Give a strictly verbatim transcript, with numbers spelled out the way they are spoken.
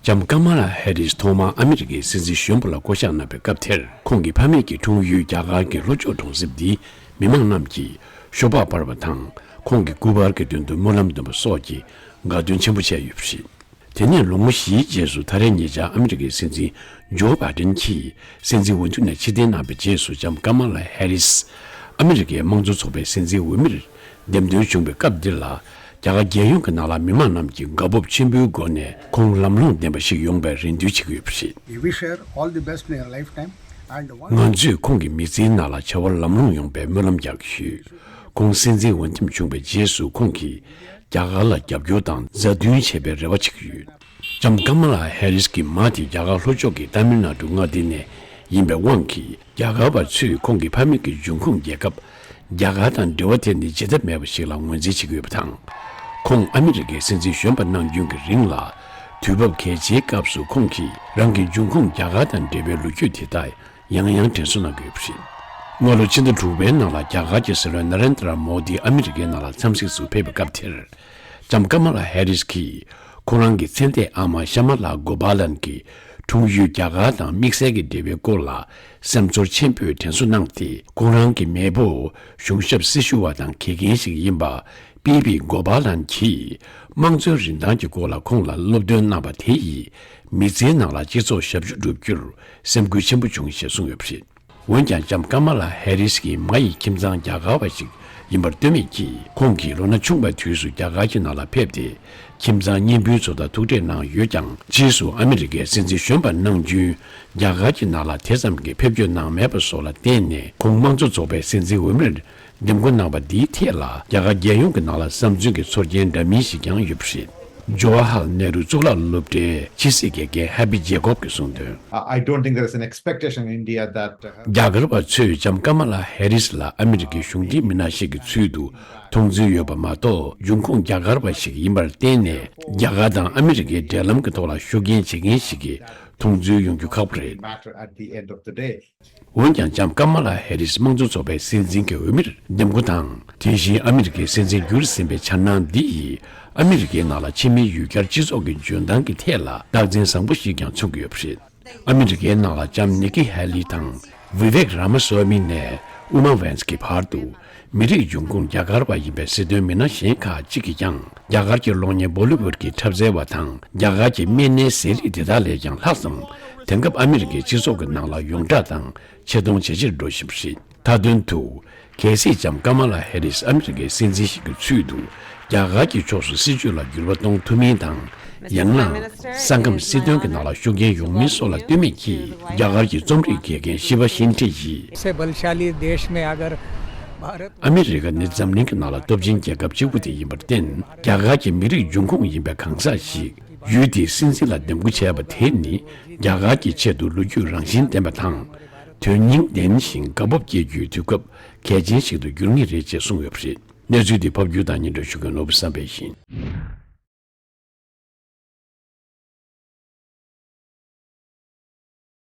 ལྕམ་ཀ་མ་ལ་ཧེ་རིས་ཐོག་མར་ཨ་མི་རི་ཀའི་སྲིད་འཛིན་གཞོན་པ་ལ་བསྐོ་གཞག་གནང་བའི་སྐབས་དེར། ཁོང་གི་ཕ་མེས་ཀྱི་འཁྲུངས་ཡུལ་རྒྱ་གར་གྱི་ལྷོ་ཕྱོགས་གྲོང་གསེབ་འདིའི་མི་མང་རྣམས་ཀྱིས་ཤོག་སྦག་སྤར་བ་དང་། ཁོང་གི་སྐུ་པར་གྱི་མདུན་དུ་སྨོན་ལམ་འདོན་པ་སོགས་ཀྱི་དགའ་སྟོན་ཆེན་པོ་བྱས་ཡོད་པ་རེད། དེ་ནས་ལོ་ངོ་བཞིའི་རྗེས་སུ། ད་རེས་ཉེ་ཆར་ཨ་མི་རི་ཀའི་སྲིད་འཛིན་ཇོ་བྷའི་ཌེན་གྱིས་སྲིད་འཛིན་འོས་བསྡུ་ནས་ཕྱིར་འཐེན་གནང་བའི་རྗེས་སུ། ལྕམ་ཀ་མ་ལ་ཧེ་རིས་ཨ་མི་རི་ཀའི་དམངས་གཙོ་ཚོགས་པའི་སྲིད་འཛིན་འོས་མིར་འདེམས་ཐོན་བྱུང་བའི་སྐབས་འདིར་ལ། རྒྱ་གར་རྒྱལ་ཡོངས་ཀྱི་ནང་ལ་མི་མང་རྣམས་ཀྱིས་དགའ་སྤོབས་ཆེན་པོའི་སྒོ་ནས་ཁོང་ལམ་ལྷོང་ལྡན་པ་ཞིག་ཡོང་བའི་རེ་འདུན་བྱེད་ཀྱི་ཡོད་པ་རེད། We wish her all the best in her lifetime and one ང་ཚོས་ཁོང་གི་མི་ཚེའི་ནང་ལ་བྱ་བ་ལམ་ལྷོང་ཡོང་བའི་སྨོན་ལམ་རྒྱག་གི་ཡོད། ཁོང་སྲིད་འཛིན་འོས་འདེམས་བྱུང་བའི་རྗེས་སུ། ཁོང་གིས་རྒྱ་གར་ལ་རྒྱབ་སྐྱོར་དང་མཛའ་མཐུན་བྱེད་པའི་རེ་བ་བྱེད་ཀྱི་ཡོད། ལྕམ་ཀ་མ་ལ་ཧེ་རིས་ཀྱི་མ་དེ་རྒྱ་གར་ལྷོ་ཕྱོགས་ཀྱི་ཏཱ་མིལ་ནཱ་ཌུ་མངའ་སྡེ་ནས་ཡིན་པའི་དབང་གིས། རྒྱ་གར་བ་ཚོས་ཁོང་གི་ཕ་མེས་ཀྱི་འབྱུང་ཁུངས་རྒྱལ་ཁབ་རྒྱ་གར་དང་འབྲེལ་བ་དེ་ནི་བརྗེད་ཐབས་མེད་པ་ཞིག་ལ་ངོས་འཛིན་བྱེད་ཀྱི་ཡོད་པ་དང་། ཁོང་ཨ་མི་རི་ཀའི་སྲིད་འཛིན་གཞོན་པ་གནང་རྒྱུན་གྱི་རིང་ལ། དུས་བབ་གལ་ཆེའི་སྐབས་སུ་ཁོང་གིས་རང་གི་འབྱུང་ཁུངས་རྒྱ་གར་དང་འབྲེལ་བའི་ལོ་རྒྱུས་དེ་དག་ཡང་ཡང་དྲན་གསོ་གནང་གི་ཡོད་པ་རེད། སྔ་ལོ་ཕྱི་ཟླ་དྲུག་པའི་ནང་ལ་རྒྱ་གར་གྱི་སྲིད་བློན་ན་རེན་དྲ་མོ་དི་ཨ་མི་རི་ཀའི་ནང་ལ་འཚམས་གཟིགས་སུ་ཕེབས་པའི་སྐབས་དེར། ལྕམ་ཀ་མ་ལ་ཧེ་རིས་ཀྱིས་ཁོ་རང་གི་མཚན་ལྟས་ཨ་མ་ཤ་མ་ལ་གོ་པཱ་ལན་གྱི་འཁྲུངས་ཡུལ་རྒྱ་གར་དང་དམིགས་བསལ་གྱི་འབྲེལ་བའི་སྐོར་ལ་སེམས་ཚོར་ཆེན་པོས་དྲན་གསོ་གནང་སྟེ། ཁོ་རང་གི་མེས་པོ་གཞུང་ཞབས་སྲི་ཞུ་བ་དང་དགེ་རྒན་ཞིག་ཡིན་པ། པི་བི་གོ་པཱ་ལན་གྱིས་དམངས་གཙོའི་རིན་ཐང་གི་སྐོར་ལ་ཁོང་ལ་སློབ་སྟོན་གནང་བ་དེ་ཡིས་མི་ཚེའི་ནང་ལ་སྤྱི་ཚོགས་ཞབས་ཞུ་བསྒྲུབ་རྒྱུར་སེམས་འགུལ་ཆེན་པོ་བྱུང་ཞེས་གསུངས་ཡོད་པ་རེད། འོན་ཀྱང་། ལྕམ་ཀ་མ་ལ་ཧེ་རིས་ཀྱི་མ་ཡི་ཁྱིམ་ཚང་རྒྱ་གར་བ་ཞིག་ཡིན་པར་ལྟོས་མེད་ཀྱིས། ཁོང་གིས་ལོ་ན་ཆུང་བའི་དུས་སུ་རྒྱ་གར་གྱི་ནང་ལ་ཕེབས་ཏེ། ཁྱིམ་ཚང་གཉེན་སྤུན་ཚོ་དང་ཐུག་འཕྲད་གནང་ཡོད་ཀྱང་། རྗེས་སུ་ཨ་མི་རི་ཀའི་སྲིད་འཛིན་གཞོན་པ་གནང་རྒྱུན་རྒྱ་གར་གྱི་ནང་ལ་དེ་ཙམ་གྱི་ཕེབས་སྐྱོད་གནང་མེད་པ་སོགས་ལ་བརྟེན་ནས། ཁོང་དམངས་གཙོ་ཚོགས་པའི་སྲིད་འཛིན་འོས་མིར་འདེམས་བསྐོ་གནང་བ་འདིའི་ཐད་ལ། རྒྱ་གར་རྒྱལ་ཡོངས་ཀྱི་ནང་ལ་བསམ་ཚུལ་གྱི་ཚོར་སྐྱེན་འདྲ་མིན་ཞིག་ཀྱང་ཡོད་པ་རེད། ཇོ་ཧ་ཧར་ནེ་རུ་གཙུག་ལག་སློབ་གྲྭའི་ཕྱི་སྲིད་དགེ་རྒན་ཧེ་པི་ཇེ་ཀོབ་ཀྱིས་གསུངས་དོན། I I don't think there is an expectation in India that, uh, རྒྱ་གར་བ་ཚོས་ལྕམ་ཀ་མ་ལ་ཧེ་རིས་ལ་ཨ་མི་རི་ཀའི་གཞུང་འབྲེལ་མི་སྣ་ཞིག་གི་ཚུལ་དུ་མཐོང་ཚུལ་ཡོད་པ་མ་གཏོགས། འབྱུང་ཁུངས་རྒྱ་གར་བ་ཞིག་ཡིན་པར་བརྟེན་ནས། རྒྱ་གར་དང་ཨ་མི་རི་ཀའི་འབྲེལ་ལམ་གྱི་ཐོག་ལ་ཤུགས་རྐྱེན་བྱེད་མཁན་ཞིག་གི་མཐོང་ཚུལ་ཡོང་རྒྱུ་ཁག་པོ་རེད། Matter at the end of the day. འོན་ཀྱང་། ལྕམ་ཀ་མ་ལ་ཧེ་རིས་དམངས་གཙོ་ཚོགས་པའི་སྲིད་འཛིན་གྱི་འོས་མིར་འདེམས་བསྐོ་དང་། དེ་བཞིན་ཨ་མི་རི་ཀའི་སྲིད་འཛིན་གྱུར་ཟིན་པའི་འཆར་སྣང་འདི་ཡིས། ཨ་མི་རི་ཀའི་ནང་ལ་ཕྱི་མིའི་ཡུལ་གྱར་སྤྱི་ཚོགས་ཀྱི་འཇོན་ཐང་གི་ཐད་ལ་རྟགས་མཚན་བཟང་པོ་ཞིག་ཀྱང་མཚོན་གྱི་ཡོད་པ་རེད། ཨ་མི་རི་ཀའི་ནང་ལ་ལྕམ་ནི་ཀི་ཧེ་ལི་དང་། ཝི་ཝེག་ར་མ་སོ་མི་ནས་ཨུ་མ་ཝན་སི་ཀྱི་བར་དུ། མི་རིགས་འབྱུང་ཁུངས་རྒྱ་གར་བ་ཡིན་པའི་སྲིད་དོན་མི་སྣ་གཞན་ཁག་ཅིག་གིས་ཀྱང་། རྒྱ་གར་གྱི་གློག་བརྙན་བོ་ལི་ཝུད་ཀྱི་འཁྲབ་རྩལ་བ་དང་། རྒྱ་གར་གྱི་སྨན་སྣའི་ཟས་རིགས་དེ་དག་ལས་ཀྱང་ལྷག་ཙམ། དེང་སྐབས་ཨ་མི་རི་ཀའི་སྤྱི་ཚོགས་ཀྱི་ནང་ལ་ཡོངས་གྲགས་དང་ཆེ་མཐོང་ཇེ་ཆེར་འགྲོ་བཞིན་པ་རེད། མཐའ་དོན་དུ། གལ་སྲིད་ལྕམ་ཀ་མ་ལ་ཧེ་རིས་ཨ་མི་རི་ཀའི་སྲིད་འཛིན་ཞིག་གི་ཚུལ་དུ། རྒྱ་གར་གྱི་ཕྱོགས་སུ་སྲིད་བྱུས་ལ་འགྱུར་བ་གཏོང་ཐུབ་མིན་དང་། ཡང་ན། ས་ཁམས་སྲིད་དོན་གྱི་ནང་ལ་ཤུགས་རྐྱེན་ཡོང་མིན་སོགས་ལ་ལྟོས་མེད་ཀྱིས། རྒྱ་གར་གྱི་རྩོམ་རིག་དགེ་རྒན་ཤི་བ་ཤིན་ཏྲི་ཡིས། ऐसे बलशाली देश में अगर भारत ཨ་མི་རི་ཀ་ནི་འཛམ་གླིང་གི་ནང་ལ་སྟོབས་ཆེན་རྒྱལ་ཁབ་གཅིག་པུ་དེ་ཡིན་པར་བརྟེན། རྒྱ་གར་གྱི་མི་རིགས་འབྱུང་ཁུངས་ཡིན་པའི་གང་ཟག་ཞིག་ཡུལ་དེའི་སྲིད་འཛིན་ལ་འདེམས་བསྐོ་བྱས་པ་དེ་ནི། རྒྱ་གར་གྱི་ཆེད་དུ་ལོ་རྒྱུས་རང་བཞིན་ལྡན་པ་དང་། དོན་སྙིང་ལྡན་ཞིང་དགའ་སྤོབས་སྐྱེ་རྒྱུའི་དུས་སྐབས་གལ་ཆེན་ཞིག་ཏུ་འགྱུར་ངེས་རེད་ཅེས་གསུངས་ཡོད་པ་རེད། གནས་ཚུལ་འདི་ཕབ་སྒྱུར་དང་སྙན་སྒྲོན་ཞུ་མཁན་ནོར་བུ་བསམ་འཕེལ་ཡིན།